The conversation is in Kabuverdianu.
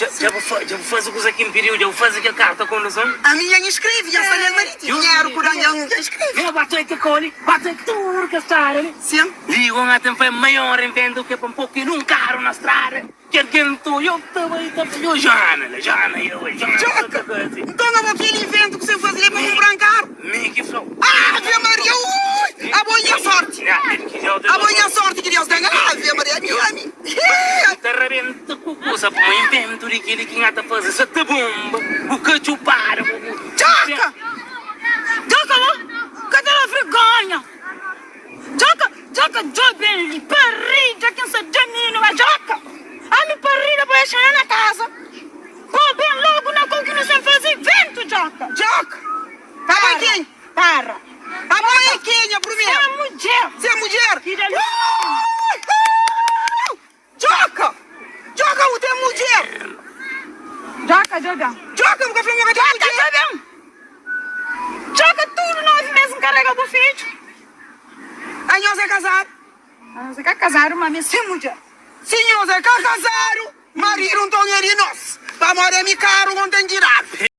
Dja, dja bu fa, dja bu faze kuza ki N pidiu? Dja bu faze kel karta konduson? Ami dja N skrebe, dja N sta nel mariti. Dinheru ku dan dja N skrebe. Meu, batu é ke koli, batu é tudu kes strada li. Sin. Ligo N ate N fai maior invento ke pa N po kel un karu na strada. Kel ken to yo ta bai ta fla, yo Joana la, Joana yo bai, Joana Djoka, ta faze. nton abo kel invento ku se faze li é pa kunpra un karu? Mi ki flau. Ave Maria, ui! Abo é nha sorti. Abo é nha sorti ki Deus dan. Ave Maria, ami, ami. N ta rabenta ku kusa pamo inventu di kili ki nha ta faze sa ta bomba bu ka txupada bu bu. Djoka! Djoka bo ka ta da vergonha. Djoka, djoka djoben li parida kin sa da minu ma djoka ami parida bo dexa na kaza bo ben logu na kou ki nu sen fazi ventu djoka. Djoka, abo é ken? Para. Abo é kenha primeru? Se mudjer. Se mudjer? Ki da Djoka! Djoka bu ten mudjer? Djoka djoben. Djoka bu ka fla ma ka ten mudjer? Djoka djoben. Djoka tudu 9 mes N karega bu fidju. A nhos é kazadu? A nos é ka kazadu ma mi é se mudjer. Si nhos é ka kazadu, maridu nton é di nos. Pamodi ami karu ngon ten ki dadu.